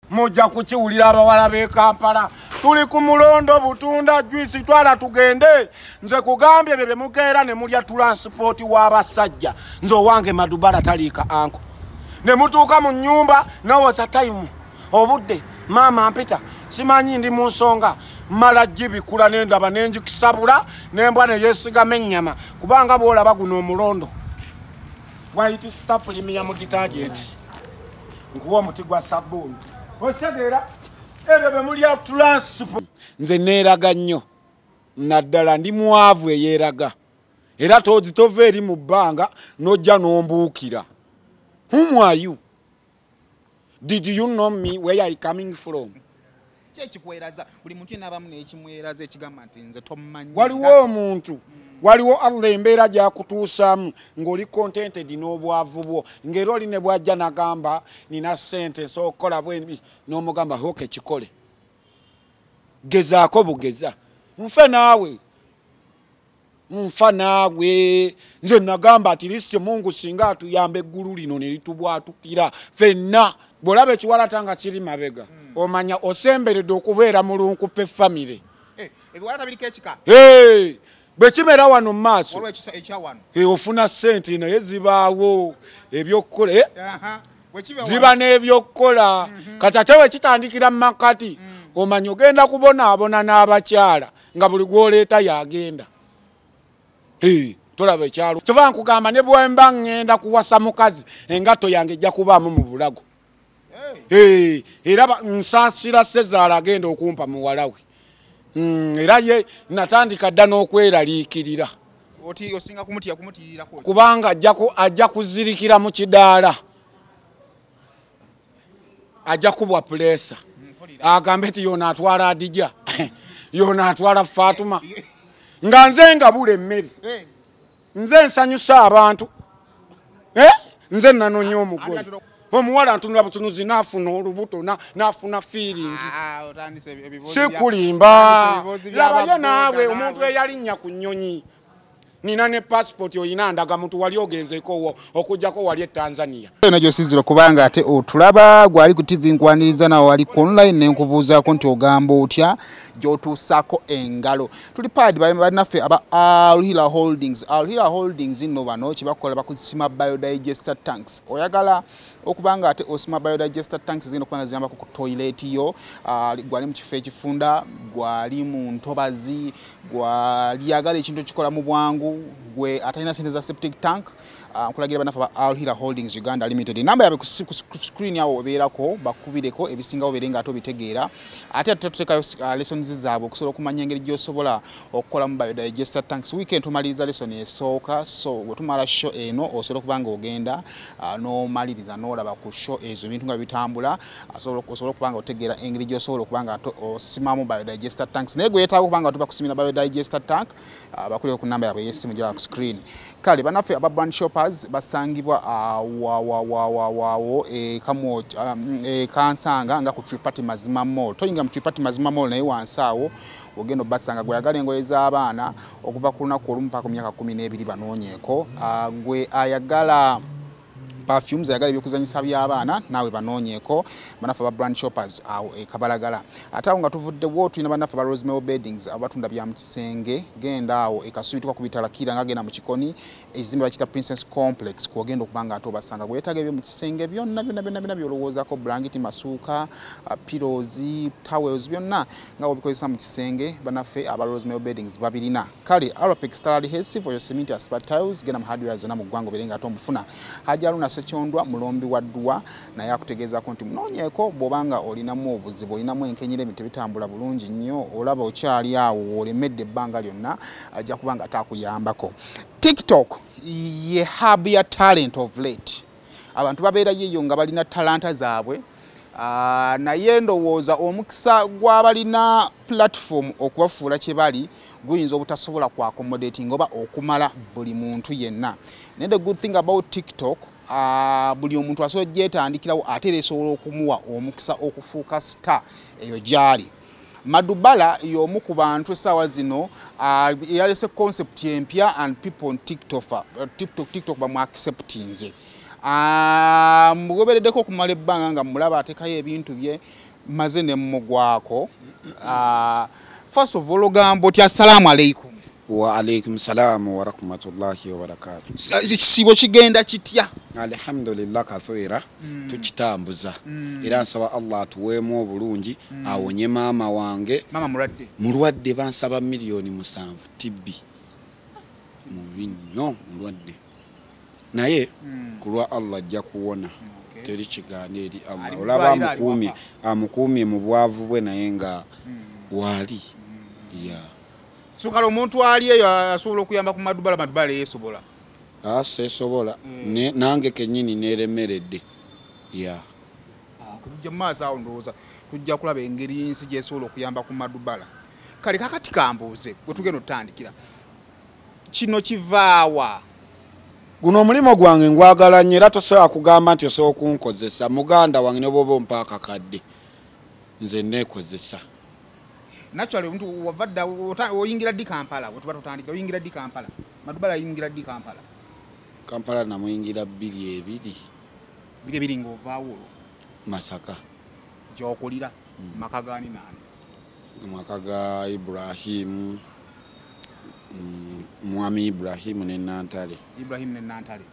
Mujja kukiwulira abawala b'e Kampala. Tuli ku mulondo butunda juice twala tugende. Nze kugambye bye mukeera ne mulya transport w'abasajja. Nze owange Madubala taliika anko. Ne mutuuka mu nnyumba nawoza time obudde maama mpita simanyi ndi mu nsonga mala gibikula nendaba nenjikisabula nembwa neyesigama ennyama kubanga bw'olaba guno omulondo White Star Premium detergent nkuwa omuti gwa sabbuuni osegeera ebyo bye mulya transport. Nze neeraga nnyo naddala ndi mwavu eyeeraga era tova eri mu bbanga n'ojja n'ombuukira. Whom are you? Did you know me where I coming from? Waliwo omuntu, waliwo Allah embeera gy'akutuusaamu ng'oli contented n'obwavu bwo, ng'era oli ne bw'ajja n'agamba nina ssente nsobola okukola bwe n'omugamba hoke kikole. Gezaako bugeza. Nfe naawe. Nfa naawe. Nze nagamba ati lisiti Mungu singa atuyamba eggulu lino ne litubwatukira ffenna. Bw'olaba ekiwalata nga kiri mabega omanya osemberedde okubeera mu lunkupe famire. Ebiwalata biriko ekika. Bwe kimera wano mu maaso ofuna ssente naye zibaawo ebyokukola ziba n'ebyokukola. Kati ate bwe kitandikira mu makati omanya ogenda kubonaabona n'abakyala nga buli gw'oleeta y'agenda. Tolaba ekyalo. Kyova nkugamba ne bwe mba ŋŋenda kuwasa mukazi engatto yange ejja kubaamu mu bulago. Era nsaasira Ssezaala agenda okumpa muwala we. Era ye natandika dda n'okweraliikirira. Kubanga ajja kuzirikira mu kidaala. Ajja kubwa puleesa. Agambe nti yono atwala Adija, yono atwala Fatuma. Nga nze ngabula emmere. Nze nsanyusa abantu. Nze nanoonya omugole. Omuwala ntunula butunuzi n'afuna olubuto n'afuna feeling. Sikulimba. Labayo naawe omuntu eyalinnya ku nnyonyi. Nina ne passport oyina ndagamuntu wali ogenzeeko okujjako wali e Tanzania. Eno gy'osinziira kubanga ate otulaba gwali ku TV nkwaniriza nawe wali ku online ne nkubuuzaako nti ogamba otya gy'otuusaako engalo. Tuli paadi bannaffe aba Al Hila Holdings. Al Hila Holdings nno bano kye bakola bakusima biodigester tanks. Oyagala okubanga ate osima biodigester tanks zino kubanga ziyambako ku toilet yo, gwali mu kifo ekifunda, gwali mu ntobazi, gwali agala ekintu ekikola mu bwangu, gwe atalina sente za septic tank, nkulagira bannaffe aba Al Hila Holdings Uganda Limited. Namba yaabwe ku screen awo ebeerako, bakubireko ebisingawo obeere nga ate obitegeera. Ate tuteekayo lessons zaabwe okusobola okumanya engeri gy'osobola okukolamu biodigester tanks. Weekend tumaliriza lesson esooka, so bwe tumala show eno osobola okuba nga ogenda n'omaliriza n'olaba ku show ezo ebintu nga bitambula, osobola okuba nga otegeera engeri gy'osobola okuba nga osimamu biodigester tanks. Naye gwe yeetaaga okuba nga tubakusimira biodigester tank, bakuleko ku namba yaabwe ey'essimu giraba ku screen. Kale bannaffe aba Brand Shoppers basangibwa waawo Kansanga nga ku Tripati Mazima Mall. Toyingira mu Tripati Mazima Mall naye wansi awo ogenda obbasanga. Gwe ayagala engoye z'abaana okuva ku lunaku olumu paka ku myaka 12 banoonyeeko. Gwe ayagala perfumes, ayagala ebyokuzanyisa by'abaana naawe banoonyeeko. Bannaffe aba Brand Shoppers awo e Kabalagala. Ate awo nga tuvuddewo tulina bannaffe aba Rosemary Beddings abatunda bya mu kisenge. Genda awo e Kasubi tuka ku bitala Kiira nga genda mu Kikoni, ekizimbe bakiyita Princess Complex kw'ogenda okuba nga ate obasanga. Gwe weetaaga ebyo mu kisenge byonna byonna byonna byonna by'olowoozaako, blanketi, masuuka, pillows, towels, byonna nga bw'obikozesa mu kisenge bannaffe aba Rosemary Beddings babirina. Kale Aropex Star Adhesive oyo cement asiba tiles, genda mu hardware zonna mu ggwanga obeere nga ate omufuna. Hajji Haruna Ssekyondwa mulombi wa dduwa naye akutegeezaako nti munoonyeeko bw'obanga olinamu obuzibu, olinamu enkenyera ebintu tebitambula bulungi nnyo, olaba okyali awo olemedde ebbanga lyonna, ajja kuba nga atakuyambako. TikTok ye hub ya talent of late. Abantu babeerayo eyo nga balina talanta zaabwe, naye ndowooza omukisa gw'abalina platform okubafuula kye bali guyinza obutasobola ku accommodating oba okumala buli muntu yenna. Naye the good thing about TikTok, buli omuntu asobola gyetandikirawo ate era esobola okumuwa omukisa okufuuka star eyo gy'ali. Madubala y'omu ku bantu essaawa zino yalese concept empya and people on TikTok bamu acceptinze. Mugobereddeko okumala ebbanga nga mulaba atekayo ebintu bye maze ne mugwako. First of all, ogamba otya? Assalamu alaikum. Wa alaikum salamu wa rahmatullahi wa barakatuh. Ekisiibo kigenda kitya? Alhamdulillah kathira, tukitambuza. Era nsaba Allah atuweemu obulungi, awonye maama wange. Maama mulwadde? Mulwadde, bansaba 7 millioni TB. Mubi nnyo, mulwadde. Naye ku lwa Allah ajja kuwona. Teri kigaana eri Allah. Ali Olaba mu ddwaliro, ali amukuumye, waka. Amukuumye mu bwavu bwe naye nga waali. Yeah. So kale omuntu ali eyo asobola okuyamba ku Madubala, Madubala yeesobola? Seesobola. Nange kennyini neeremeredde. Yeah. Tujja mu maaso awo, ndowooza tujja kulaba engeri ensi gyesobola okuyamba ku Madubala. Kale kakati kambuuze, bwe tugenda otutandikira, kino kivaawa? Guno omulimu gwange ngwagala nnyo, era tosobola kugamba nti osobola okunkozesa. Muganda wange, ne bwoba ompa akakadde, nze neekozesa. Naturally, omuntu wava dda oyingira ddi Kampala? Bwe tuba tutandikira, oyingira ddi Kampala? Madubala ayingira ddi Kampala? Kampala namuyingira 2002. 2002, ng'ovaawo olwo? Masaka. Gy'okulira, maka gaani naani? Maka ga Ibrahimu, mwami Ibrahimu ne Nantale. Ibrahimu ne Nantale.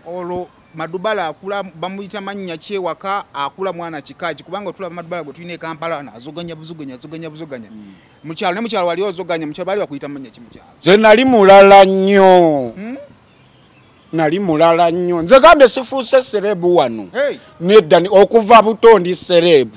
Olwo Madubala akula bamuyita mannya ki ewaka? Akula mwana kika ki? Kubanga tulaba Madubala gwe tulina e Kampala wano azoganya buzoganya, azoganya buzoganya. Mukyalo ne mukyalo wali ozoganya? Mukyalo baali bakuyita mannya ki mukyalo? Nze nali mulala nnyo. Nali mulala nnyo. Nze gambye sifuuse celeb wano. Hey. Nedda, okuva buto ndi celeb.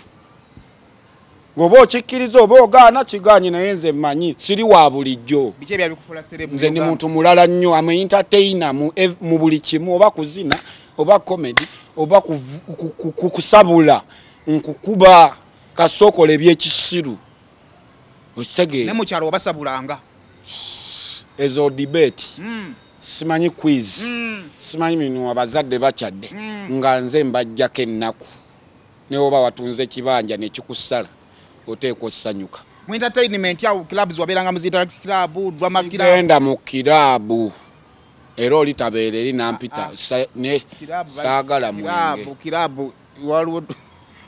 Ng'oba okikkiriza oba ogaana kiganye, naye nze mmanyi siri wa bulijjo. Biki ebyali bikufuula celeb? Nze ndi muntu mulala nnyo, am entertainer mu buli kimu, oba kuzina oba comedy oba kusabula, nkukuba kasookola ebyekisiru, okitegeera? Ne mukyalo wabasabulanga? Ezo debate, simanyi quiz, simanyi minu, abazadde bakyadde nga nze mbajjako ennaku. Ne oba watunze ekibanja nekikusala, oteekwa osanyuka. Mu entertainment awo, clubs wabeeranga muziyita club, drama club? Genda mu kiraabu, era oli tabeera eri nampita. Ah, ah. Ne saagala mwenge. Club, club,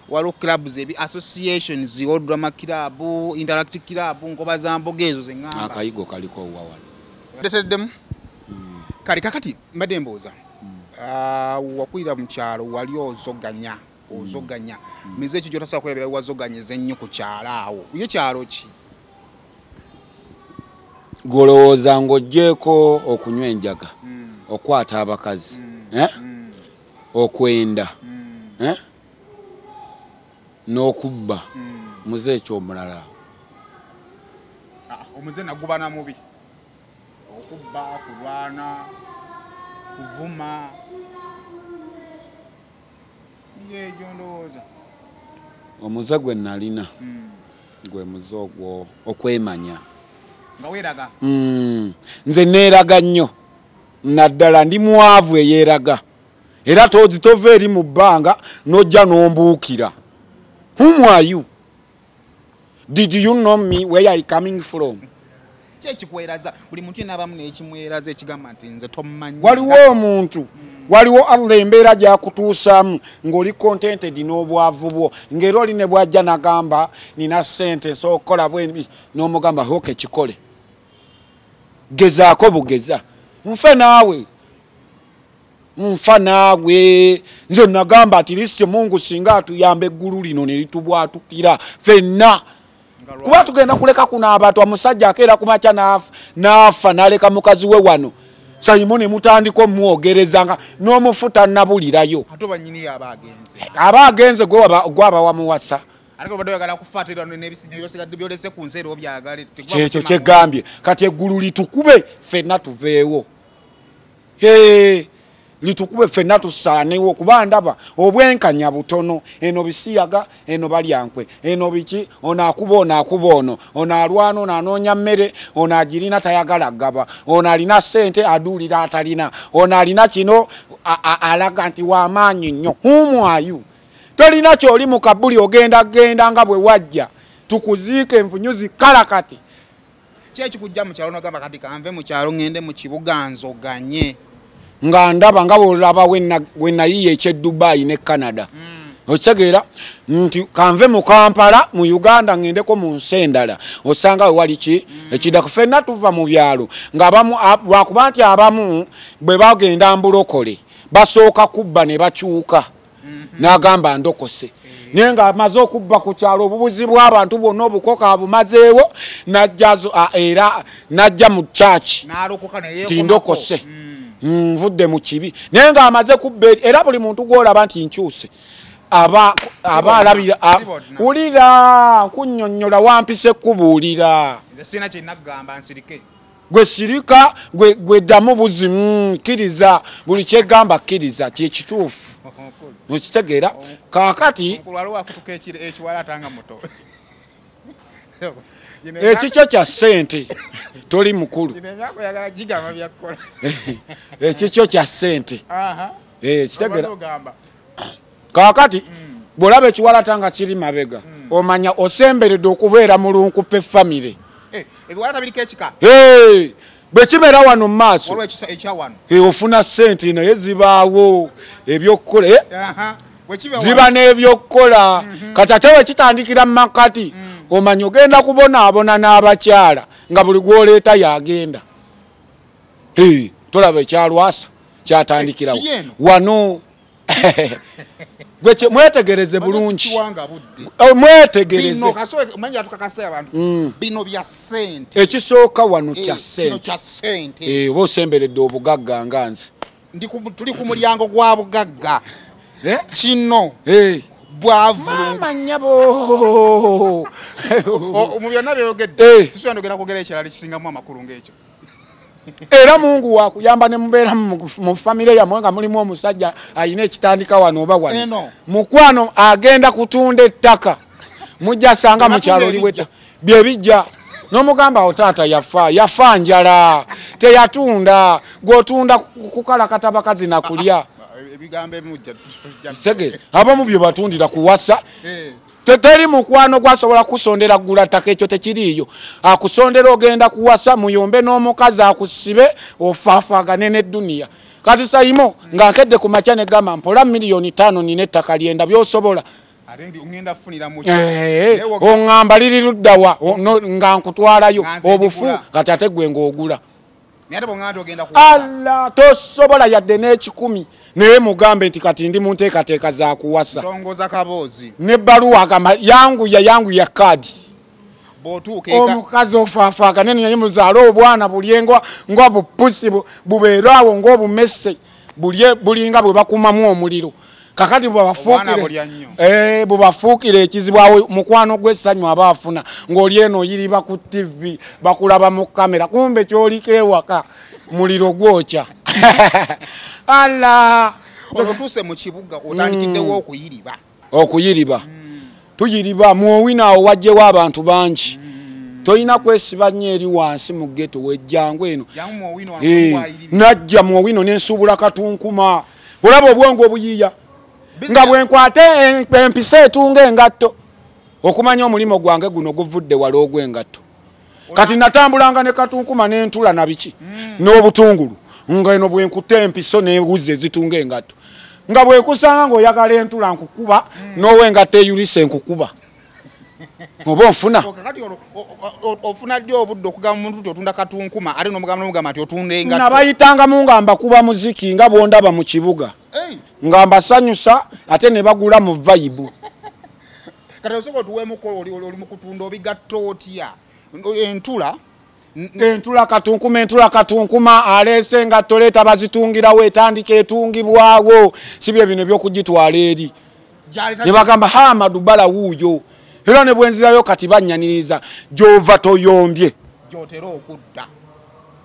waliwo clubs ebi associations, o drama club, interact club, nkoba za mboga ezo zeŋŋamba. Akayigo kaliko wa wano. Ndeteddemu. Kale kakati mbadde mbuuza, wakulira mu kyalo, wali ozoganya ozoganya, mize ekyo gyotasobola kwerabira wazoganyiza ennyo ku kyalo awo, ye kyalo ki? Golowooza ng'oggyeko okunywa enjaga, okwata abakazi, eh? Okwenda, eh? N'okubba, muze ekyomulala? Ah, omuze naguba na mubi, okubba, kulwana, kuvuma, ng'egyo ndowooza. Omuze gwe nalina gwe muze ogwo okwemanya. Nga weeraga? Nze neeraga nnyo, naddala ndi mwavu eyeeraga, era tozi tova eri mu bbanga n'ojja n'ombuukira. Whom are you? Did you know me, where I coming from? Ki ekikweraza? Buli muntu yenna abamu n'ekimweraza ekigamba nti nze tommanyi. Waliwo omuntu, waliwo Allah embeera gyakutuusaamu ng'oli contented n'obwavu bwo, ng'era oli ne bwajja nagamba nina ssente nsobola okukola bwe, n'omugamba hoke kikole, gezaako bugeza, nfe naawe, nfa naawe. Nze nagamba ati least Mungu singa atuyamba eggulu lino ne litubwatukira ffenna, kuba tugenda kuleka kuno abantu. Omusajja akeera kumakya n'afa n'aleka mukazi we wano, Simoni mutandika omwogerezanga n'omufu tannabulirayo. Ate oba nnyini aba agenze. Aba agenze, gwaba wamuwasa. Ate obadde oyagala kufa, ate era n'ebisigadde byolese ku nsi era obyagale. Kyekyo kyegambye, kati eggulu litukube ffenna tuveewo. Hee, litukube ffenna tusaanewo, kuba ndaba obwenkanya butono. Eno bisiyaga, eno balyankwe, eno biki, ono akuba ono, akuba ono, ono alwana, ono anoonya mmere, ono agirina tayagala gaba, ono alina ssente aduulira atalina, ono alina kino alaga nti wamaanyi nnyo. Whom are you? Tolina kyoli mu kabuli, ogenda genda nga bwe wajja, tukuziika envunyu zikala kati. Ki ekikujja mu kyalo nogamba kati kanve mu kyalo ŋŋende mu kibuga nzoganye? Nga ndaba nga bw'olaba we nayiye eky'e Dubai ne Canada. Okitegeera nti kanve mu Kampala mu Uganda ngendeko mu nsi endala osanga we wali ki ekiddako. Ffenna tuva mu byalo ng'abamu lwakuba nti abamu bwe bagenda mbulokole basooka kubba ne bakyuka n'agamba ndokose. Naye ng'amaze okubba ku kyalo obubuzi bw'abantu bwonna obukoka abumazeewo n'ajja era n'ajja mu church nti ndokose. Nvudde mu kibi. Naye ng'amaze kubba era buli muntu gw'olaba nti nkyuse aba alabira wulira nkunnyonnyola wampise kubuulira. Nze sirina kye naggamba nsirike. Gwe sirika gwe ddamu buzimu kkiriza buli kyegamba kkiriza kye kituufu. Okitegeera kaakati ekikyo kya ssente toli mukulu. Ekikyo kya ssente. Kitegeera kaakati bw'olaba ekiwalata nga kiri mabega omanya osemberedde okubeera mu lunkupe famire. Ebiwalata biriko ekika. Bwe kibeera wano mu maaso ofuna ssente naye zibaawo ebyokukola ziba n'ebyokukola. Kati ate bwe kitandikira mu makati omanya ogenda kubonaabona n'abakyala nga buli gw'oleeta y'agenda. Tolaba ekyalwasa kyatandikirawo wano. Gwe mwetegereze bulungi. Mwetegereze. Bino bya ssente. Ekisooka wano kya ssente. Oba osemberedde obugagga nga nze. Tuli ku mulyango gwa bugagga. Kino bwavu. Maama nnyabo. Mu byonna by'oyogedde sisuubira ndogera kwogera ekirala ekisingamu amakulu ng'ekyo. Era Mungu wakuyamba ne mubeera mu famire yammwe nga mulimu omusajja ayina ekitandika wano oba wano. Mukwano agenda kutunda ettaka mujja sanga mu kyalo oli wetta bye bijja n'omugamba awo taata yafa yafa njala teyatunda gw'otunda kukalakata bakazi na kulya. Ebigambo ebimujja abamu bye batundira kuwasa. Teteri mukwano gwasobola kusondera gula ttaka ekyo tekiriiyo. Akusondera ogenda kuwasa muyombe n'omukazi akusibe ofaafagane n'edduniya. Kati Sayimo nga nkedde ku makya ne gamba mpola 5 million nina ettaka lyenda by'osobola. Oŋŋamba liri luddawa nga nkutwalayo obufu kati ate gwe ng'ogula. Allah tosobola yadde n'ekikumi naye mugambe nti kati ndi mu nteekateeka za kuwasa. N'ebbaluwa agamba yanguya kaadi. Omukazi ofaafaagane naye muzaale obwana bulye nga bupusi bubeere awo ng'obumese bulye bulinga bwe bakumamu omuliro. Kakati bwebafuukire ekizibu awo mukwano gw'essanyu aba afuna ng'oli eno oyiriba ku TV bakulaba mu kamera kumbe ky'oliko ewaka muliro gwokya. Allah otuuse mu kibuga otandikiddewo okuyiriba. Okuyiriba. Tuyiriba muowina awo wajjewo abantu bangi. Tolina kwesiba nnyo eri wansi mu ghetto wejjangu eno. Najja muowino n'ensuubula katunkuma. Olaba obwongo obuyiiya. Nga bwe nkwate empisa etunga engatto okumanya omulimu gwange guno guvudde wala ogw'engatto. Kati natambulanga ne katunkuma n'entula na biki n'obutungulu nga eno bwe nkutte empiso n'ewuzi ezitunga engatto. Nga bwe nkusanga ng'oyagala entula nkukuba n'ow'engatto eyulise nkukuba. Oba onfuna? Kakati ofuna ddi obudde okugamba omuntu nti otunda katunkuma ate n'omugamba nti otunda engatto? Nabayitangamu nga mbakuba muziki nga bw'ondaba mu kibuga. Nga mbasanyusa ate ne bagula mu vibe. Kati osooka otuweemuko oli mu kutunda obigatta otya? Entula? Entula katunkuma, entula katunkuma aleese engatto leeta bazitungirawo etandika etungibwawo si bye bino eby'okugitwala eri. Ne bagamba Hamadu Bala wuuyo. Era ne bwenzirayo kati bannyaniriza gy'ova toyombye. Gy'otera okudda.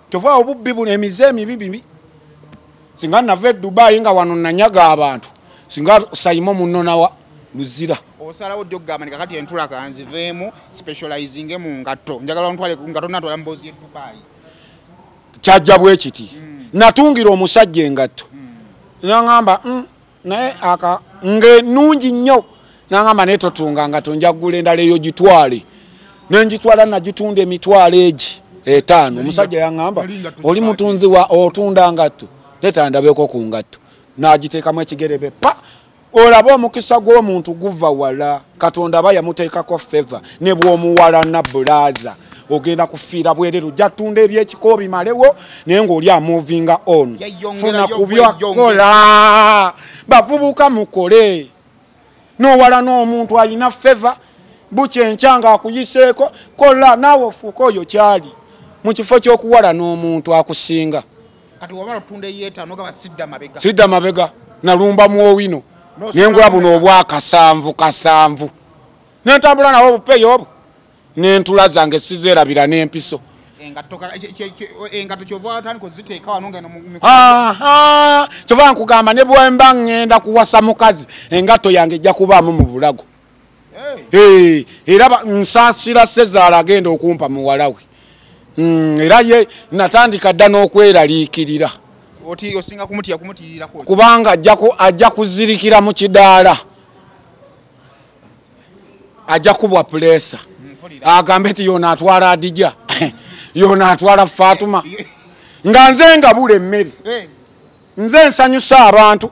Kyova obubbi buno emize emibi bibi. Singa nava e Dubai nga wano nanyaga abantu singa Sayimo munnonawa Luzira. Osalawo ddi okugamba nti kakati entula kanziveemu specializinge mu ngatto njagala ontwale ngatto natwala mboozi y'e Dubai. Kyajja bwe kiti. Natungira omusajja engatto. N'aŋŋamba naye aka nge nnungi nnyo. N'aŋŋamba naye totunga ngatto nja kugula endala eyo gitwale. Ne ngitwala nagitunda emitwalo egi 5. Omusajja yaŋŋamba oli mutunzi wa otunda ngatto. Leeta ndabeko ku ngatto. N'agiteekamu ekigerebe pa. Olaba omukisa gw'omuntu guva wala. Katonda aba yamuteekako favor ne bw'omuwalana bulaaza. Ogenda kufiira bwereere ojja ttunda ebyekika obimalewo naye ng'oli amovinga on. Funa ku byakola. Bavubuka mukole. N'owalana omuntu alina favor bukya enkya ng'akuyiseeko kola naawe ofuuke oyo kyali mu kifo ky'okuwalana omuntu akusinga. Kati wamala otunda eyeetaano ogamba sidda mabega. Sidda mabega nalumba muowino nengula buno obwa kasanvu kasanvu nentambula nawo obupeeyo obwo nentula zange sizeerabira n'empiso. Engatto kyova otandika oziteeka wano nga mu mikono. Kyova nkugamba ne bwe mba ŋŋenda kuwasa mukazi engatto yange ejja kubaamu mu bulago. Era nsaasira Sezaala agenda okumpa muwala we. Era ye natandika dda n'okweraliikirira. Oti osinga kumutya kumutiirirako. Kubanga ajja kuzirikira mu kidaala. Ajja kubwa puleesa. Agambe nti yono atwala Adija. Yono atwala Fatuma. Nga nze ngabula emmere. Nze nsanyusa abantu.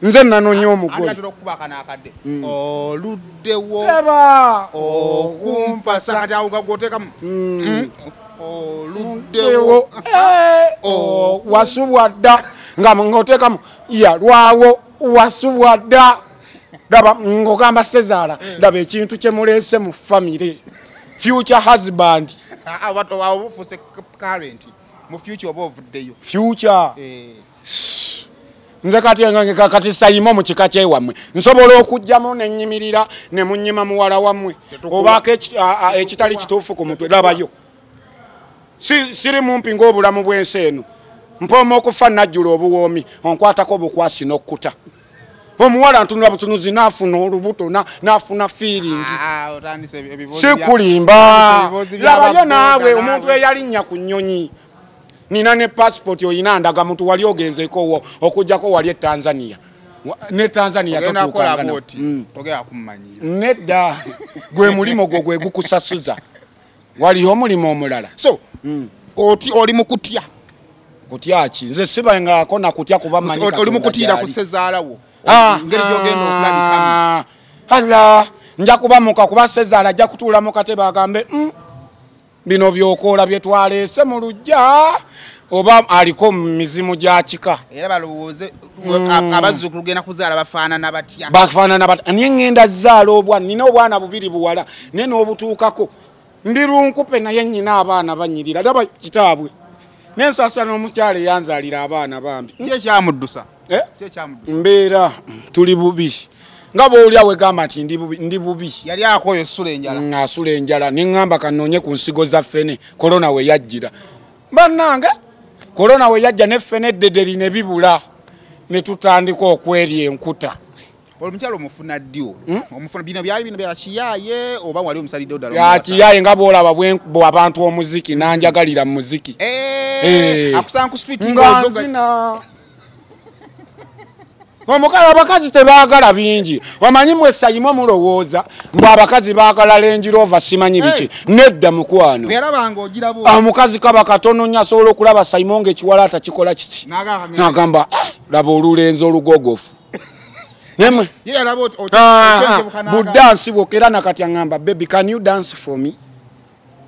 Nze nanoonya omugole. Atera okukuba akano akadde. Oluddewo okumpasa kati awo nga gw'oteekamu. Oluddewo wasubwa dda nga ng'oteekamu yalwawo wasubwa dda. Laba ng'ogamba Sezaala laba ekintu kye muleese mu famire. Future husband. Awo ofuuse current mu future oba ovuddeyo. Future. Nze kati kati Sayimo mu kika kyewammwe nsobola okugjamu ne nnyimirira ne munnyima muwala wammwe obaako ekitali kituufu ku mutwe labayo. Siri mumpi ng'obulamu bw'ensi eno. Mpooma okufa najjula obuwoomi onkwatako obukwasi n'okkuta. Omuwala ntunula butunuzi n'afuna olubuto n'afuna feeling. Sikulimba. Labayo naawe omuntu eyalinnya ku nnyonyi. Nina ne passport oyina ndagamuntu wali ogenzeeko okuggyako wali e Tanzania. Ne Tanzania totuukangana. Togenda kummanyira. Nedda gwe mulimo gwo gwe gukusasuza. Waliyo omulimu omulala. So oti oli mu kutya. Kutya ki? Nze sibangako na kutya kuba mmanyi Katonda. Oli mu kutiira ku Sezaala wo. Engeri gy'ogenda okulabikamu. Alla nja kubamuka kuba Sezaala ajja kutuula mu katebe agambe bino by'okola bye twaleese mu luggya oba aliko mu mizimu gya kika. Era balowooze abazzukulu genda kuzaala bafaanana batya. Bafaanana batya. Naye ŋŋenda zaala obwana nina obwana bubiri buwala naye n'obutuukako. Ndi lunkupe naye nnyina abaana bannyirira laba kitaabwe. Nensasa n'omukyala eyanzaalira abaana bambi. Ki ekyamuddusa? Mbeera tuli bubi. Nga bw'olya wegamba nti ndi bubi. Yali akooye osula enjala. Asula enjala ne ŋŋamba kannoonye ku nsigo za ffene korona we yajjira. Bannange korona we yajja ne ffene eddederi ne bibula ne tutandika okwerya enkuta. Omukyala omufuna ddi olwo? Omufuna bino byali bino bya kiyaaye oba wali omusalidde ddala? Bya kiyaaye nga bw'olaba bwe abantu omuziki n'anjagalira mu muziki. Akusanga ku street nga nzina. Omukazi abakazi tebaagala bingi. Wamanyi mwe Sayimo mulowooza mbu abakazi baagala Range Rover simanyi biki. Nedda mukwano. Omukazi kaba katono nnyo asobola okulaba Sayimo ng'ekiwalaata kikola kiti. N'agamba laba olulenzi olugogofu. Nemwe. Budansi bwokera nakati aŋŋamba baby can you dance for me?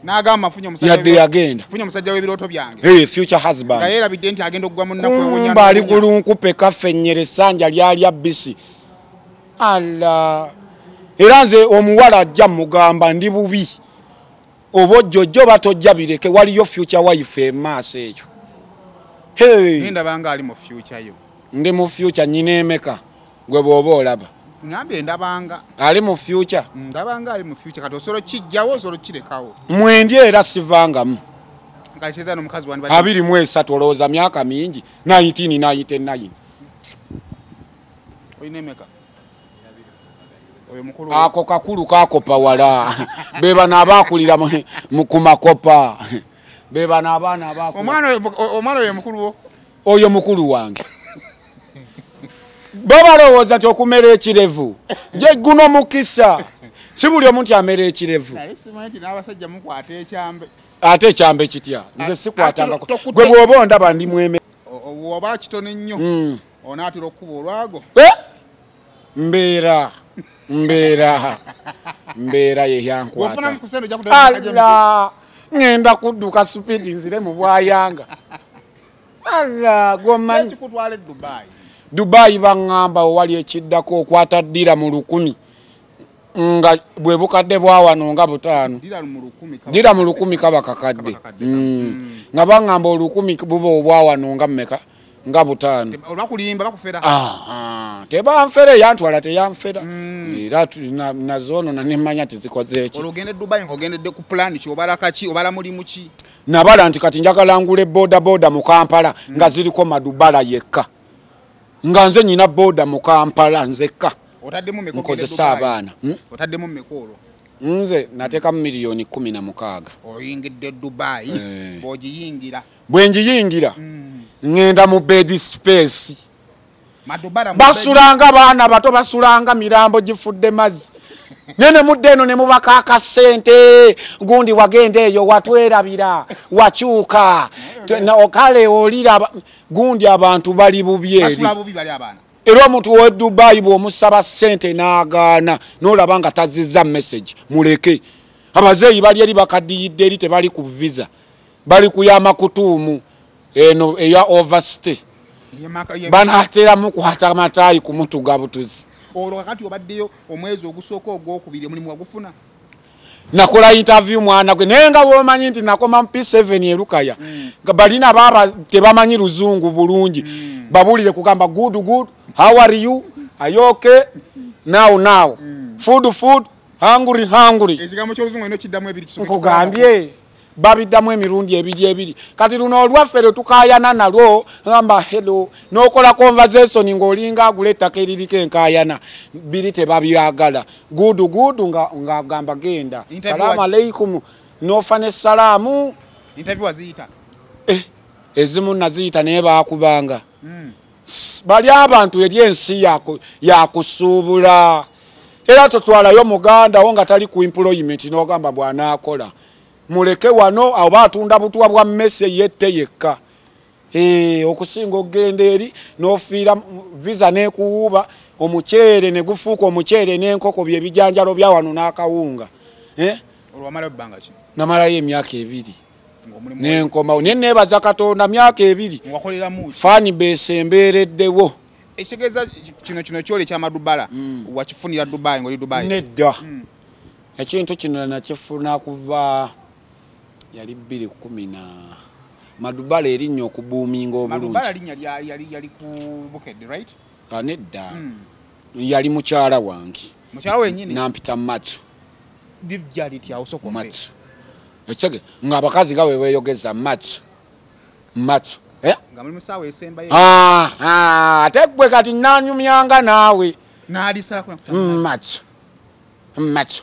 N'agamba nfunye omusajja. Yadde yagenda. Nfunye omusajja w'ebirooto byange. Future husband. Nga yeerabidde nti agenda okugwa mu nnaku ewunya. Kumba ali ku lunkupe kaffe nnyere essanja lyalya bisi. Alla. Era nze omuwala ajja mugamba ndi bubi. Oba ojjojjo oba tojja bireke waliyo future wife emaaso ekyo. Hey. Ndaba ali mu future yo. Ndi mu future nnyina emeka gwe bw'oba olaba. Ngambye ndabanga ali mu future. Ndabanga ali mu future kati osobola kijjawo osobola kirekawo. Mwendi era sivangamu. Nkacheza n'omukazi wandi 23 olowooza myaka mingi 1999. Oyina emeka? Oyo mukulu. Ako kakulu kakopa wala. Be bano abaakulira mu ku makopa. Be bano abaana abaakulira. Omwana oyo mukulu wo? Oyo mukulu wange. Bo balowooza nti okumera ekirevu gye guno mukisa. Si buli omuntu amera ekirevu. Nali simanyi nti n'abasajja mukwata ekyambe. Ate ekyambe kitya? Nze sikwatangako. Gwe bw'oba ondaba ndi mweme. Oba kitone nnyo. Onaatera okkuba olwago. Mbeera. Mbeera ye yankwata. Allah, ngenda kudduka supidi nzire mu bwayanga. Allah, gwomanyi. Kikutwala e Dubai. Dubai baŋŋamba owali ekiddako okwata ddira mu 1000 nga bwe bukadde bwa wano nga 5. Ddira mu 1000 kaba kakadde. Nga baŋŋamba 1000 buba obwa wano nga mmeka nga 5. Olwakulimba bakufera. Tebanfere yantwala teyanfera. Era nazono na nemanya tizikoze eki. Olugende Dubai ng'ogendedde ku plan ki obala kaki obala mulimu ki? Nabala nti kati njagala ngule boda boda mu Kampala nga ziriko Madubala yekka. Nga nze nyina boda mu Kampala nzekka. Otaddemu mmeka nkozesa abaana? Otaddemu mmeka olwo? Nze nateekamu miliyoni 16. Oyingidde Dubai bw'ogiyingira. Bwe ngiyingira ngenda mu bed space. Basulanga baana bato basulanga mirambo gifudde mazzi. Nene mudde eno ne mubaka akasente gundi wagenda eyo watwerabira wakyuka kale olira gundi abantu bali bubi eri. Basula bubi bali abaana. Era omuntu wa Dubai bw'omusaba ssente n'agaana n'olaba nga tazizza message muleke. Abazeeyi bali eri bakadiyidde eri tebali ku visa bali kuyama kutuumu eno eya overstay. Banaatera mukwata mataayi kumutuga butuzi. Olwo kakati obaddeyo omwezi ogusooka ogwokubiri omulimu wagufuna? Nakola interview mwana gwe naye nga bw'omanyi nti nakoma mu P7 e Lukaya nga balina baaba tebamanyi luzungu bulungi. Babulire kugamba good good, how are you, are you okay, now now, food food, hungry hungry. Ekigambo ky'oluzungu eno kiddamu ebiri kisobola. Nkugambye babiddamu emirundi ebiri ebiri. Kati luno olwaffe lwe tukaayana nalwo ngamba hello n'okola conversation ng'olinga agula ettaka eririko enkaayana biri tebabyagala. Good good ng'agamba genda. Salaamu aleikum n'ofa ne salaamu. Interview waziyita? Ezimu naziyita naye baakubanga. Bali abantu eri ensi yakusuubula. Era totwalayo muganda wo nga tali ku employment n'ogamba bw'anaakola. Muleke wano oba atunda butwa bwa mmese yette yekka. Okusinga okugenda eri n'ofiira visa n'ekuwuuba omuceere ne gufuuka omuceere n'enkoko bye bijanjalo bya wano n'akawunga. Olwo wamalayo bbanga ki? Namalayo emyaka 2. Nenkomawo naye neebaza Katonda myaka 2. Wakoleramu ki? Fan base embeereddewo. Ekitegeeza kino kyoli ekya Madubala wakifunira Dubai ng'oli Dubai? Nedda. Ekintu kino nakifuna kuva yali 2010 Madubala erinnya okubuuminga obulungi. Madubala linnya yali ku Bukedde, right? Nedda. Yali mukyala wange. Mukyala wennyini? Nampita Matsu. Matsu. Ekitege ng'abakazi nga bwe beeyogeza Matsu. Matsu. Nga muli musaawa esembayo. Ate gwe kati nanyumyanga naawe. N'alisalako. Matsu. Matsu.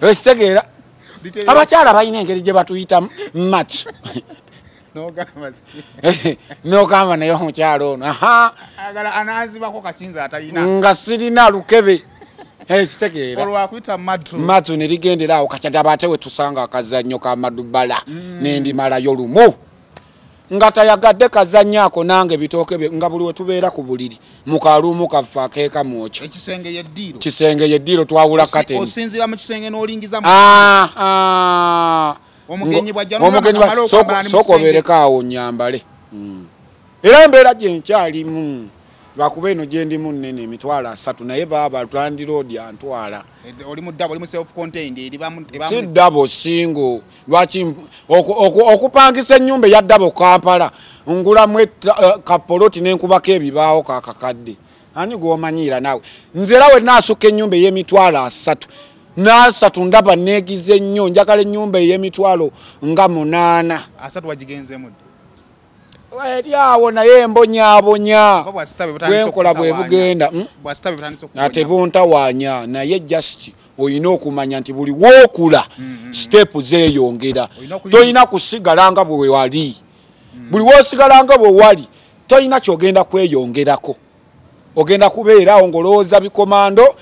Ekitegeera abakyala balina engeri gye batuyita Matsu. N'ogamba naye omukyala ono ananzibako kakinza atalina nga sirina lukebe. Ekitegeera olwakuyita Matsu. Matsu ne ligendera awo kakyadaba ate we tusanga akazannyo ka Madubala nendimalayo lumu nga tayagadde kazannyo ako nange bitooke bye nga buli we tubeera ku buliri mu kaluumu kaffe akeeka mwokya. Ekisenge y'eddiiro. Kisenge y'eddiiro twawula kateni. Osinziira mu kisenge n'olingiza mu omugenyi bw'ajja n'omala okwambala ne mu kisenge. Sooka obeereko awo nnyambale. Era embeera gye nkyalimu lwakuba eno gye ndimu nnene 300,000 naye baaba landiroodi antwala. Oli mu double, oli mu self contained eri si double single. Lwaki okupangisa ennyumba eya double Kampala ngulamu kapoloti n'enkubako ebibaawo kakakadde. Ani gw'omanyiira naawe? Nze era we naasukka ennyumba ey'emitwalo 300 n'asatu ndaba neegize nnyo njagala ennyumba ey'emitwalo nga 8. 3 wagigenzeemu ddi? Eri awo naye embonyaabonya bwenkola bwe bugenda ate buntawaanya naye just olina okumanya nti buli wookula step zeeyongera. Tolina kusigala nga bwe wali. Buli woosigala nga bwe wali tolina kyogenda kweyongerako. Ogenda kubeera awo ng'olowooza bikomando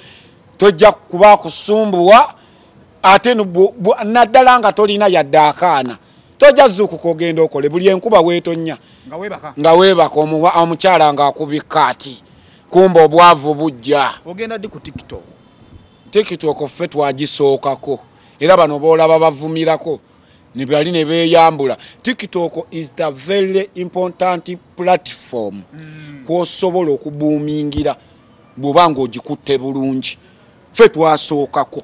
tojja kuba kusumbuwa ate naddala nga tolina yadde akaana. Tojja zuukuka ogenda okole buli enkuba weetonnya nga weebaka omukyala ng'akubika ati kumba obwavu bujja. Ogenda ddi ku TikTok? TikTok ffe twagisookako era bano boolaba bavumirako ne bali ne beeyambula. TikTok is the very important platform kw'osobola okubuumingira bw'oba ng'ogikutte bulungi. Ffe twasookako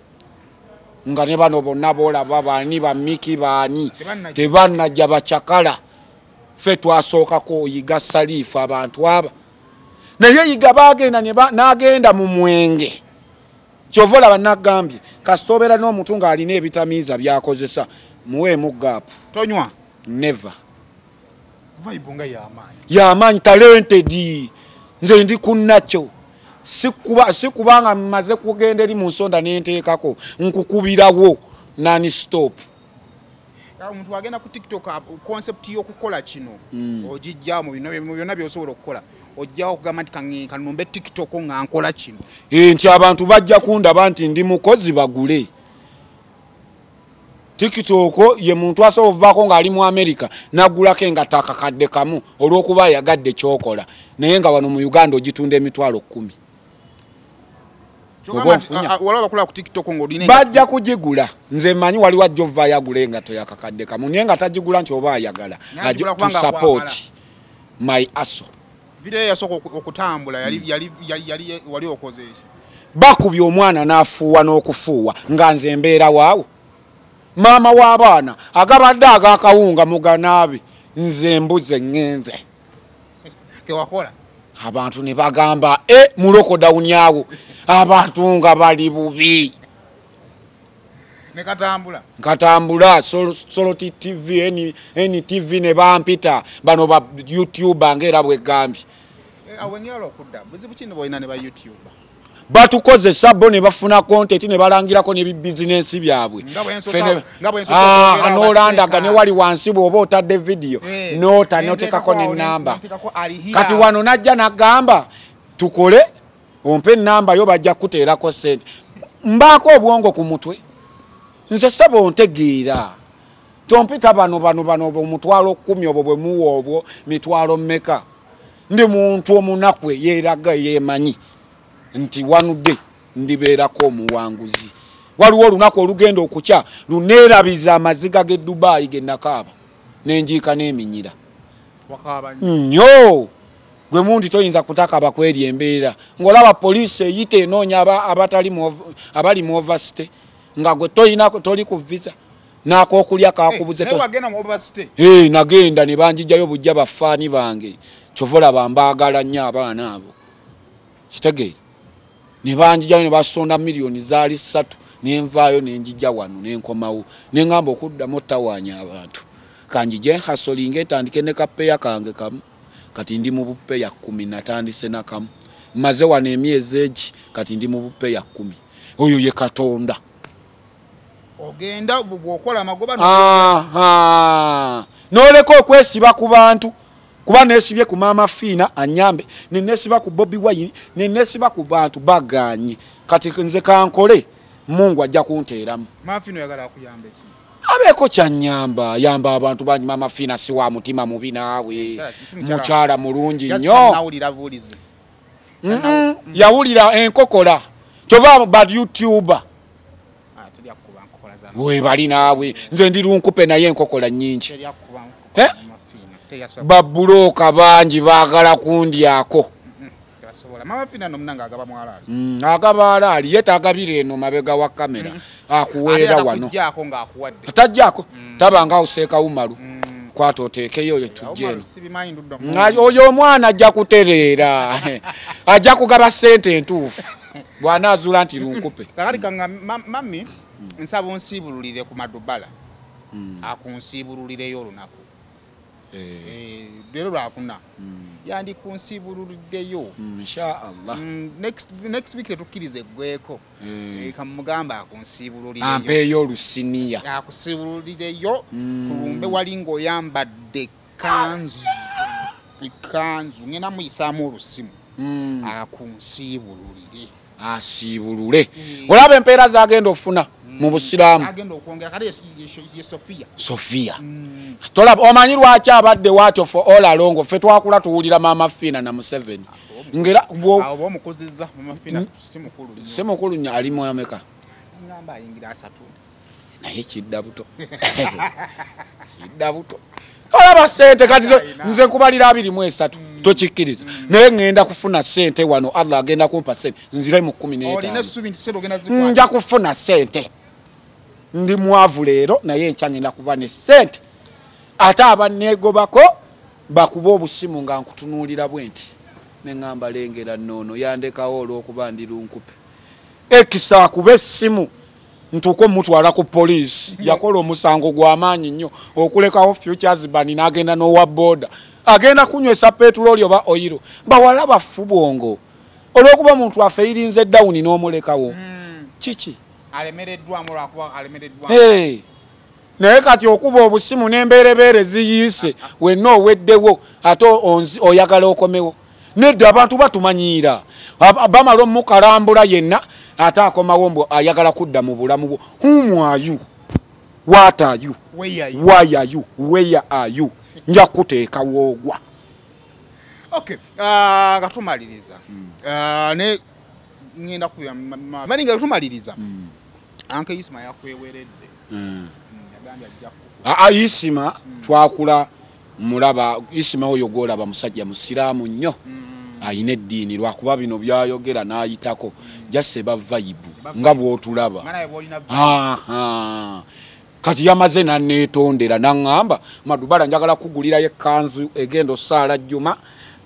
nga ne bano bonna boolaba baani bamiki baani tebannajja bacakala. Ffe twasookako Yiga Salifu abantu aba naye Yiga baagenda n'agenda mu mwenge. Kyova olaba nagambye kasita obeera n'omuntu ng'alina ebitamiiza by'akozesa muweemu gaapu. Tonywa? Never. Vibe nga y'amaanyi. Y'amaanyi talented. Nze ndi ku nakyo. Si kubanga mmaze kugenda eri mu nsonda ne nteekako nkukubirawo nani stop. Omuntu agenda ku TikTok concept y'okukola kino ogijja mu bino byonna by'osobola okukola ojjawo okugamba nti kanumbe TikTok nga nkola kino. Nti abantu bajja kundaba nti ndi mukozi bagule. TikTok ye muntu asobola okuvaako ng'ali mu America n'agulako engatto akakadde kamu olw'okuba ayagadde ky'okola naye nga wano mu Uganda ogitunda emitwalo 10. Bajja kugigula. Nze mmanyi waliwo ajja ovaayo agula engatto yakakadde kamu naye nga tagigula nti oba ayagala to support my aso. Video yasooka okutambula yali wali okoze eki? Bakubye omwana n'afuuwa n'okufuuwa nga nze mbeera waawo. Maama w'abaana agabadde ag'akawunga muganaabe nze mbuze ŋŋenze. Kewakola? Abantu ne bagamba mu lockdown awo abantu nga bali bubi. Ne katambula. Katambula Soloti TV, NTV ne bampita bano ba YouTuber ngera bwegambye. Awenyala okudda buzibu kino boyina ne ba YouTuber. Batukozesa bo ne bafuna content ne balangirako ne bizinensi byabwe. Anolandaga ne wali wansi bw'oba otadde video nota notekako ne namba. Kati wano najja nagamba tukole ompe namba yo bajja kuteerako ssente. Mbaako obwongo ku mutwe. Nze ssebo ontegeera. Tompita bano omutwalo 10 obwo bwe muwa obwo mitwalo mmeka. Ndi muntu omunaku yeeraga yeemanyi nti wanudde ndibeerako omuwanguzi. Waliwo olunaku olugenda okukya luneerabiza amaziga g'e Dubai ge nakaaba nenjiika n'eminyira. Nnyo gwe mundi toyinza kutakaba kweri embeera ng'olaba poliisi eyita enoonya abali mu overstay nga gwe toli ku visa n'akookulya kakubuze. Nagenda ne banjijjayo bujja bafaani bange. Kyova olaba mbaagala nnyo abaana abo. Kitegeera? Ne banjijjayo ne basonda miliyoni zaali 3 ne nvaayo ne njijja wano ne nkomawo ne ŋŋamba okuddamu ottawaanya abantu. Kanjije nhasolinge ntandike ne kapeya kange kamu. Kati ndi mu bupeya 10 natandise na kamu. Mmaze wano emyezi egi kati ndi mu bupeya 10. Oyo ye Katonda. Ogenda bw'okola amagoba n'oleka okwesiba ku bantu. Kuba neesibye ku Maama Fiina anyambe, ne neesiba ku Bobi Wine, ne neesiba ku bantu bagaanye. Kati nze kankole Mungu ajja kunteeramu. Maama Fiina oyagala akuyambe ki? Abeeko kyannyamba, yamba abantu bangi. Maama Fiina si wa mutima mubi naawe. Mukyala mulungi nnyo. Yawulira enkokola. Kyova ba YouTuber. Webali naawe. Nze ndi lunkupe naye enkokola nnyingi. Babuloka bangi baagala kundyako. Agaba alaali ye tagabira eno mabega wa kamera akuweera wano. Atajjako tabanga oseeka Umaru kwata oteekeyo oyo tujje eno. Oyo omwana ajja kutereera ajja kugaba ssente entuufu bw'anaazuula nti lunkupe. Kakati kanga mami nsaba onsiibululire ku Madubala akunsiibululireyo olunaku. Leero lwakuna yandi kunsiibululiddeyo. Insha Allah. Next week tetukkiriza eggweko. Kamugamba akunsiibululireyo. Ampeeyo olusiniya. Akusiibululireyo tulumbe wali ng'oyambadde kanzu. Ngenda muyisaamu olusimu. Akunsiibululire. Asiibulule. Olaba empeera z'agenda ofuna mu busiraamu. Agenda okwongera kale ye Sofia. Sofia. Tolaba omanyi lwaki abadde watyo for all along ffe twakula tuwulira Mama Fina na Museveni. Ngera abo omukuzizza Mama Fina si mukulu nnyo. Si mukulu nnyo ali mu ameka? Ngamba ayingira 3. Naye kidda buto. Kidda buto. Olaba ssente kati nze nkubalira 23 tokikkiriza. Naye ngenda kufuna ssente wano Allah agenda kumpa ssente nzire mu 15. Olina essuubi nti ssente ogenda zikwata. Nja kufuna ssente. Ndi mwavu leero naye enkya ngenda kuba ne ssente. Ate abanneegobako bakuba obusimu nga nkutunuulira bwe nti. Ne ŋŋamba lengera nnoono yandekawo olw'okuba ndi lunkupe. Ekisa akuba essimu ntuuke omutwala ku poliisi. Yakola omusango gw'amaanyi nnyo okulekawo futures ban n'agenda n'owa boda. Agenda kunywesa petulooli oba oyiro. Bawala bafu bwongo. Olw'okuba omuntu afeirinze dawuni n'omulekawo. Kiki? Alemereddwamu olwakuba alemereddwamu. Naye kati okuba obusimu n'embeerebeere ziyiise wenna oweddewo ate oyagala okomewo. Nedda abantu batumanyiira. Bamala omukalambula yenna ate akomawo mbu ayagala kudda mu bulamu bwo. Whom are you? What are you? Where are you? Why are you? Where are you? Nja kuteeka woogwa. Okay, nga tumaliriza. Ne ngenda kuya mani nga tumaliriza. Anke Isma yakweweredde. Yagambye ajja ku. Isma twakula mulaba Isma oyo gw'olaba musajja musiraamu nnyo. Ayina eddiini lwakuba bino byayogera n'ayitako jase ba vibe nga bw'otulaba. Kati yamaze nanneetondera n'aŋŋamba Madubala njagala kugulirayo ekkanzu egenda ossaala Juma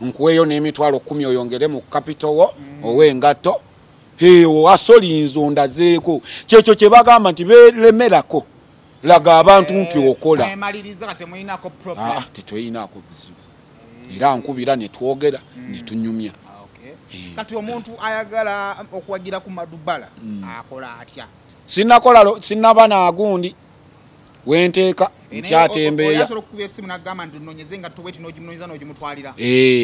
nkuweeyo n'emitwalo 10 oyongere mu kapito wo ow'engatto. Ewo asolinze ondazeeko kyekyo kye bagamba nti beeremerako laga abantu nti okola. Tetulinaako buzibu. Era nkubira ne twogera ne tunyumya. Kati omuntu ayagala okuwagira ku Madubala akola atya? Sinnakola sinnaba naagundi wenteeka nkyatembeeya.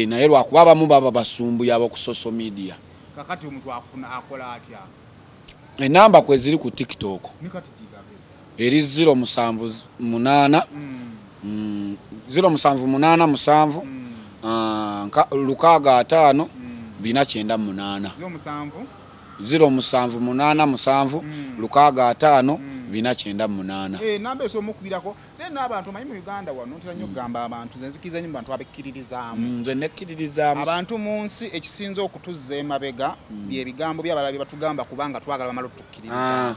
Naye lwakuba abamu baba basumbuye ab'oku social media. Kakati omuntu afuna akola atya? Enamba kwe ziri ku TikTok. Eri 078 078 7 6 498. 0787 6 5 498. Namba eso omukubirako then n'abantu omanyi mu Uganda wano ntera nnyo okugamba abantu nze nzikiriza nnyo mu bantu abekkiririzaamu. Nze nekkiririzaamu. Abantu mu nsi ekisinze okutuzza emabega bye bigambo by'abalala bye batugamba kubanga twagala bamala otukkiririza.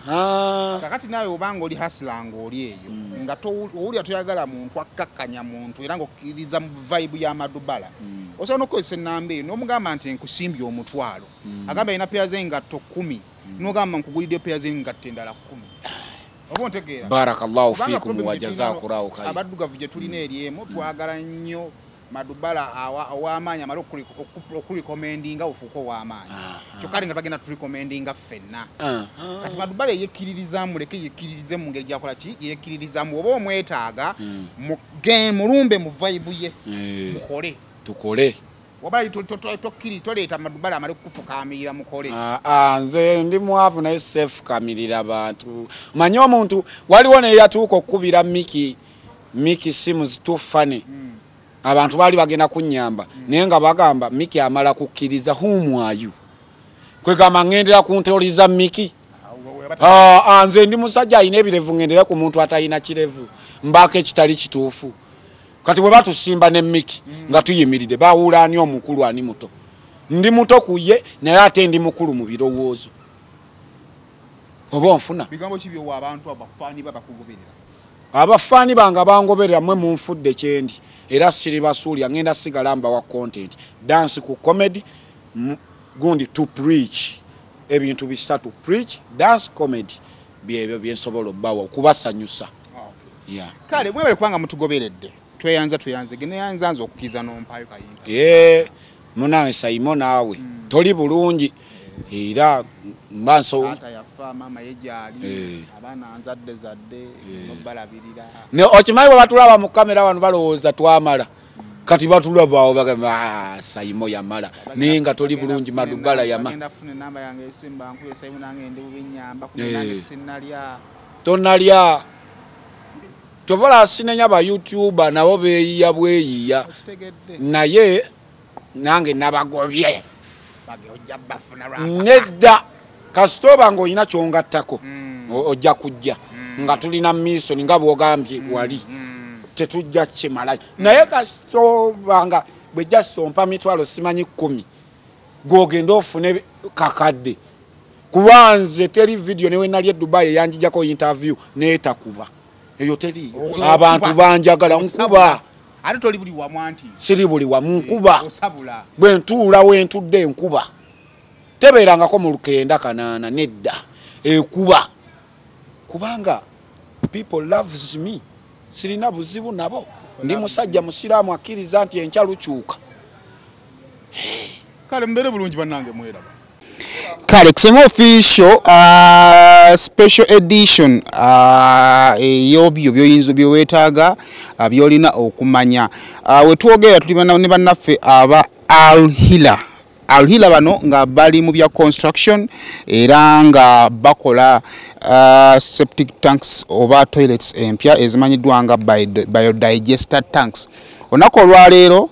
Kakati naawe obanga oli hasila ng'oli eyo nga owulira toyagala muntu akkakkanya muntu era ng'okkiririza mu vibe ya Madubala. Osobola n'okukozesa ennamba eyo n'omugamba nti nkusimbye 1000. Agamba alina peya z'engatto 10 n'ogamba nkugulidde peya z'engatto endala 10. Oba ontegeera? Barakallahu fiikum wa jazakallahu khairan. Abaddugavu gye tulina eri emu twagala nnyo Madubala ow'amaanyi amale okulikomendinga ofuuke ow'amaanyi. Kyokka ate nga bagenda tulikomendinga ffenna. Kati Madubala eyekkiririzaamu muleke yekkiririze mu ngeri gy'akola ki? Yekkiririzaamu oba omwetaaga mulumbe mu vibe ye mukole. Tukole. Wabala toleeta Madubala amale kukufukamirira mukole. Nze ndi mwavu naye seefukamirira bantu. Manyi omuntu waliwo neyatuuka okukubira Miki simu too funny. Abantu baali bagenda kunnyamba naye nga bagamba Miki amala kukkiriza whom are you? Kwegamba ngendera ku ntoli za Miki. Nze ndi musajja alina ebirevu ngendera ku muntu atalina kirevu mbaako ekitali kituufu. Kati bwe batusimba ne Miki nga tuyimiridde bawuula ani omukulu ani muto. Ndi muto ku ye naye ate ndi mukulu mu birowoozo. Oba onfuna? Bigambo ki by'owa abantu abafaani babakugoberera? Abafaani bange bangoberera mmwe munfudde kyendi era siribasuulira ngenda sigala mbawa content. Dance ku comedy gundi to preach. Ebintu bisatu preach, dance, comedy. Byebyo bye nsobola obbawa okubasanyusa. Kale mwebale kubanga mutugoberedde. Tweyanza tweyanze geneyanza nze okukiza n'ompaayo kayinta. Munange Saimo naawe toli bulungi era mbanso taata yafa maama ye gyali abaana nzadde zadde n'obalabirira. Ne okimanyi bwe batulaba mu kamera wano balowooza twamala. Kati batulaba awo bagamba Saimo yamala naye nga toli bulungi Madubala yamala. Bagenda kufuna enamba yange esimba nkube Saimo nange ndi bubi nnyamba kumbe nange sinnalya. Tonnalya. Tovola sinenya ba YouTuber nabo beeyiya bweyiya. Naye nange nabagobye. Nedda kasitoba ng'olina kyongattako ojja kujja nga tulina mission nga bw'ogambye wali tetujja kimalayo. Naye kasitoba nga bwe just ompa mitwalo simanyi 10 gw'ogenda ofune kakadde. Kubanze teri video newe nali e Dubai yanjijako interview neetakuba. Eyo teri abantu banjagala nkuba. Ate toli buli wamu anti. Siri buli wamu nkuba. Bwe ntuula we ntudde nkuba. Tebeerangako mu 98 nedda. Ekuba. Kubanga people loves me. Sirina buzibu nabo. Ndi musajja musiraamu akkiriza nti enkya lukyuka. Kale mbeere bulungi bannange mweraba. Kale kusema official special edition ey'obyo byoyinza byowetaaga byolina okumanya. Wetwogera tuli ne bannaffe aba Al Hila. Al Hila bano nga bali mu bya construction era nga bakola septic tanks oba toilets empya ezimanyiddwa nga biodigester tanks. Olunaku olwaleero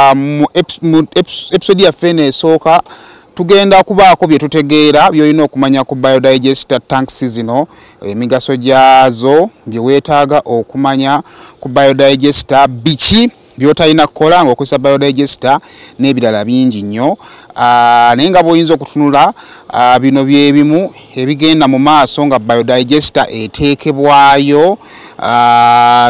mu episode yaffe eno esooka tugenda kubaako bye tutegeera by'olina okumanya ku biodigester tanks zino, emigaso gyazo, bye weetaaga okumanya ku biodigester, biki by'otalina kukola ng'okozesa biodigester n'ebirala bingi nnyo. Naye nga bw'oyinza okutunula bino by'ebimu ebigenda mu maaso nga biodigester eteekebwayo.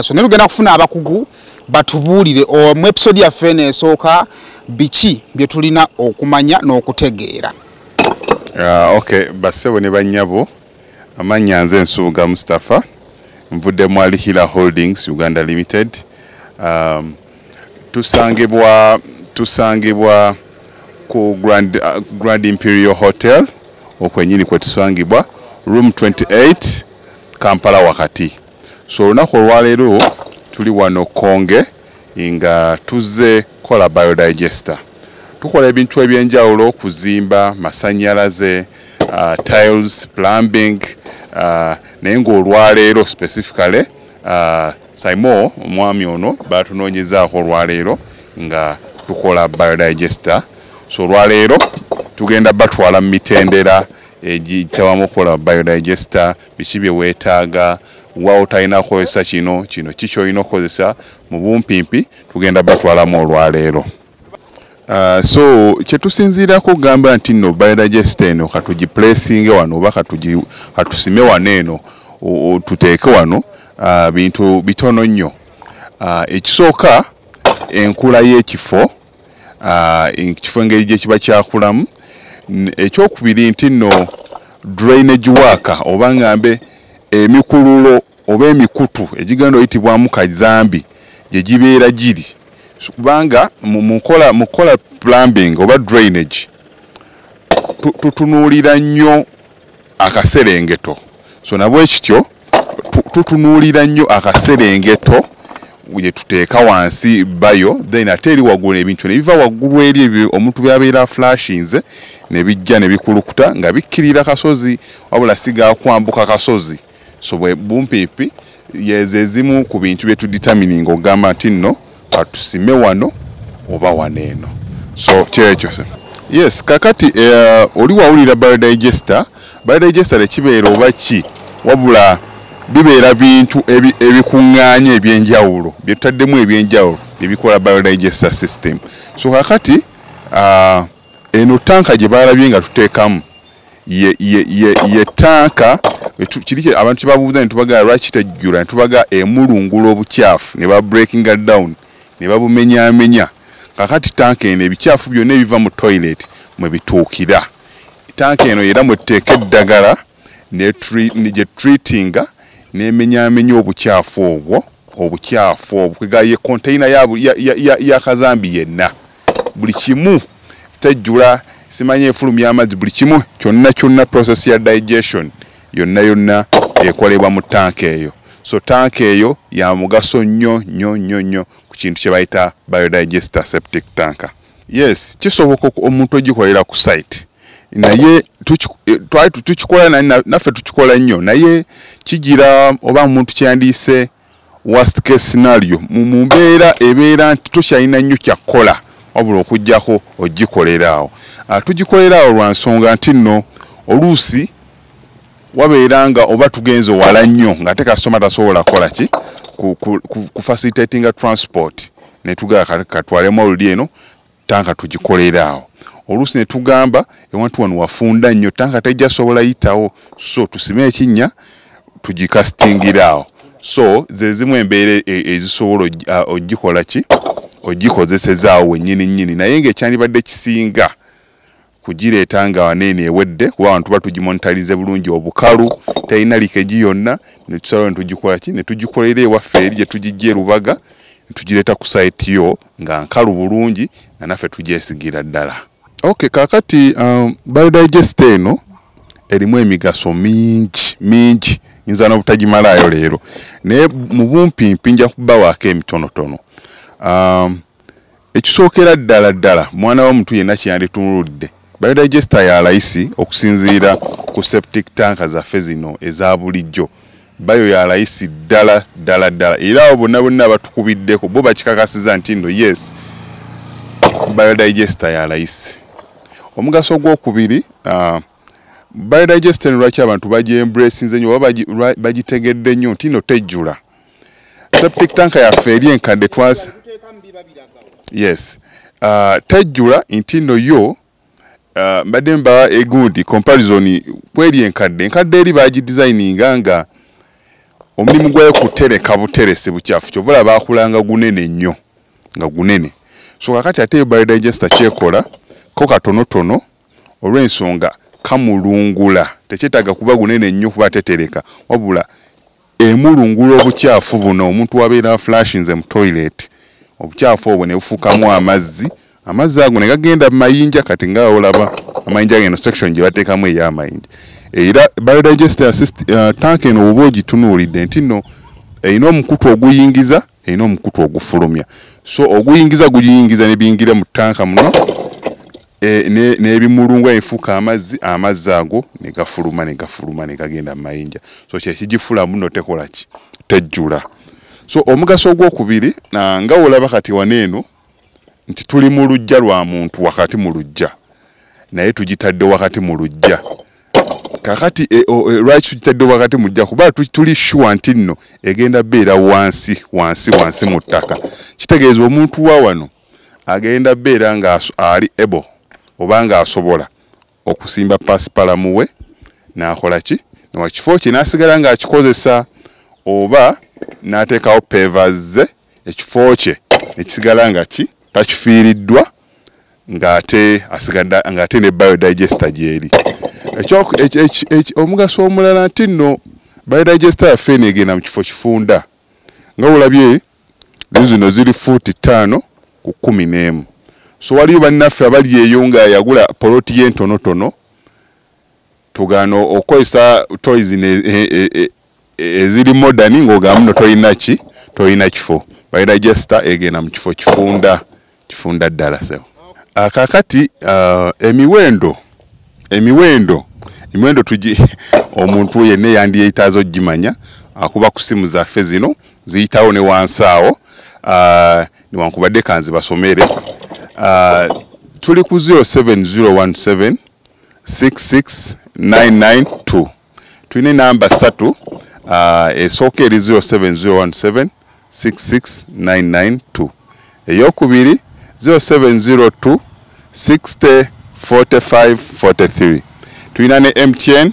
So ne tugenda kufuna abakugu batubuulire mu episode yaffe eno esooka biki bye tulina okumanya n'okutegeera. Okay, bassebo ne bannyabo, amannya nze Nsubuga Mustafa, nvudde mu Al Hila Holdings Uganda Limited. Tusangibwa ku Grand Imperial Hotel okwenyini kwe tusangibwa, room 28 Kampala wakati. So olunaku olwaleero tuli wano Konge nga tuzze kola biodigester. Tukola ebintu ebyenjawulo, kuzimba, masannyalaze, tiles, plumbing, naye ng'olwaleero specifically Saimo omwami ono batunoonyezaako olwaleero nga tukola biodigester. So olwaleero tugenda batwala mu mitendera egiyitawamu okukola biodigester, biki bye weetaaga, wa otalina kukozesa kino, kino ki ky'olina okukozesa, mu bumpimpi tugenda batwalamu olwaleero. So kyetusinziirako okugamba nti nno biodigester eno katugiplacinge wano oba katusime wano eno tuteeke wano bintu bitono nnyo. Ekisooka enkula y'ekifo, ekifo engeri gye kiba kyakulamu. Ekyokubiri nti nno drainage work oba ngambe emikululo oba emikutu egigenda oyitibwamu kazambi gye gibeera giri, kubanga mu kukola plumbing oba drainage tutunuulira nnyo akaserengeto. So nabwe kityo tutunuulira nnyo akaserengeto gye tuteeka wansi bayo, then ate eri waggulu ebintu ne biva waggulu eri ebyo omuntu by'abeera flashinze ne bijja ne bikulukuta nga bikkirira kasozi, wabula si gakwambuka kasozi. So bwe bumpipi yeze ezimu ku bintu bye tudetermininga okugamba nti nno katusime wano oba wano eno. So kyekyo. Yes, kakati oli wawulira biodigester. Biodigester ekibeera oba ki, wabula bibeera bintu ebikuŋŋaanya ebyenjawulo bye tutaddemu ebyenjawulo ebikola biodigester system. So kakati eno tanka gye balabye nga tuteekamu ye tanka kiri abantu kyebabuuza ne tubagaa lwaki tejjula, ne tubagaa emulungula obukyafu ne ba breakinga down ne babumenyaamenya. Kakati tanka eno ebikyafu byonna ebiva mu toilet mwe bituukira. Tanka eno era mwe tuteeka eddagala ne gye treatinga n'emenyaamenya obukyafu obwo, obukyafu obwo kwega ye container ya kazambi yenna, buli kimu tejjula, simanye efulumya amazzi, buli kimu kyonna kyonna process ya digestion yonna yonna ekolebwa mu tanka eyo. So tanka eyo ya mugaso nnyo nnyo nnyo nnyo ku kintu kye bayita biodigester septic tank. Yes, kisoboka omuntu ogikolera ku site, naye Tukikola naffe tukikola nnyo, naye kigira oba omuntu kyandiise worst case scenario mu mbeera ebeera nti tokyalina nnyo kyakukola wabula okuggyako ogikolera awo. Tugikolera awo lwa nsonga nti nno oluusi wabeera nga oba tugenze wala nnyo ng'ate kasitoma tasobola kukola ki ku facilitatinga transport, ne tugamba katwalemu oluli eno tanka tugikolera awo. Oluusi ne tugamba ewantu wano wafunda nnyo, tanka tejja sobola yitawo, so tusime ekinnya tugikasitingira awo. So ze zimu embeera ezisobola ogikola ki ogikozesezaawo wennyini nnyini, naye ng'ekyandibadde kisinga kugireeta nga waneeno ewedde, kuba abantu batugimonitalize bulungi obukalu, terina likeji yonna, ne tusalawo ne tugikola ki ne tugikolera ewaffe eri gye tugijja e Lubaga, ne tugireeta ku site yo nga nkalu bulungi nga naffe tugyesigira ddala. Okay, kaakati biodigester eno erimu emigaso mingi mingi, nyinza n'obutagimalaayo leero, naye mu bumpimpi nja kubawaako emitonotono. Ekisookera ddala ddala mwana w'omuntu yenna kyeyanditunuludde, biodigester ya layisi okusinziira ku septic tank zaffe zino eza bulijjo. Bayo ya layisi ddala ddala ddala, era abo bonna bonna abatukubiddeko bo bakikakasiza nti nno yes, biodigester ya layisi. Omugaso ogwokubiri, biodigester eno lwaki abantu bagyembracinze nnyo oba bagitegedde nnyo nti nno tejjula. Septic tank yaffe eri enkadde twasi yes, tejjula nti nno yo mbadde mbawa egundi comparison kweri enkadde eri bagidesigninga nga omulimu gwayo kutereka buteresi bukyafu, kyova olaba baakulanga gunene nnyo nga gunene. So kakati ate biodigester kyekola ko katonotono olw'ensonga kamulungula, tekyetaaga kuba gunene nnyo kuba tetereka, wabula emulungula obukyafu buno omuntu wabeera flushinze mu toilet, obukyafu obwo ne bufuukamu amazzi, amazzi ago ne gagenda mu mayinja. Kati nga olaba amayinja geno section gye bateekamu ey'amayinja. Era biodigester tank eno oba ogitunuulidde nti nno erina omukutu oguyingiza, erina omukutu ogufulumya. So oguyingiza gugiyingiza ne biyingira mu tanka muno, n'ebimulungwa ebifuuka amazzi, amazzi ago ne gafuluma ne gafuluma ne gagenda mu mayinja. So kyekigifula muno tekola ki, tejjula. So omugaso ogwokubiri, nga olaba kati wano eno nti tuli mu luggya lwa muntu wakati mu luggya, naye tugitadde wakati mu luggya. Kakati lwaki tugitadde wakati mu luggya? Kuba tuli sure nti nno egenda beera wansi wansi wansi mu ttaka. Kitegeeza omuntu wa wano agenda beera nga ali able oba ng'asobola okusimba pasipalamu we n'akola ki nekifo kye n'asigala ng'akikozesa, oba n'ateekawo pavers ze ekifo kye nekisigala nga ki takifiiriddwa, ng'ate asigadde ng'ate ne biodigester gy'eri. Omugaso omulala nti nno biodigester yaffe eno egenda mu kifo kifunda, nga olabye zino ziri fuuti 5 ku 11. So waliyo bannaffe abali eyo nga yagula poloti ye ntonotono, tugaano okukozesa toys eziri modern ng'ogamba muno tolina ki, tolina kifo. Biodigester egenda mu kifo kifunda kifunda ddala sebo. Kaakati emiwendo tugi omuntu yenna yandiyeetaaze ogimanya akuba ku simu zaffe zino ziyitawo ne wansi awo, newankubadde kanzi basomere. Tuli ku 07017 66992. Tulina enamba 3, esooka eri 07017 66992, eyokubiri 0702 60 45 43. Tulina ne MTN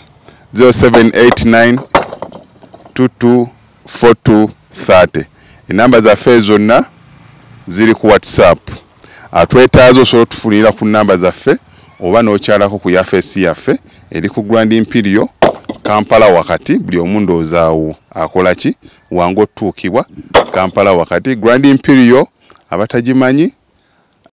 0789 22 42 30. Enamba zaffe zonna ziri ku WhatsApp. Atwetaaza osobola otufunira ku namba zaffe oba n'okyalako ku yafeesi yaffe eri ku Grand Imperial Kampala wakati, buli omu ndowooza awo akola ki wangu otutuukibwa Kampala wakati Grand Imperial. Abatagimanyi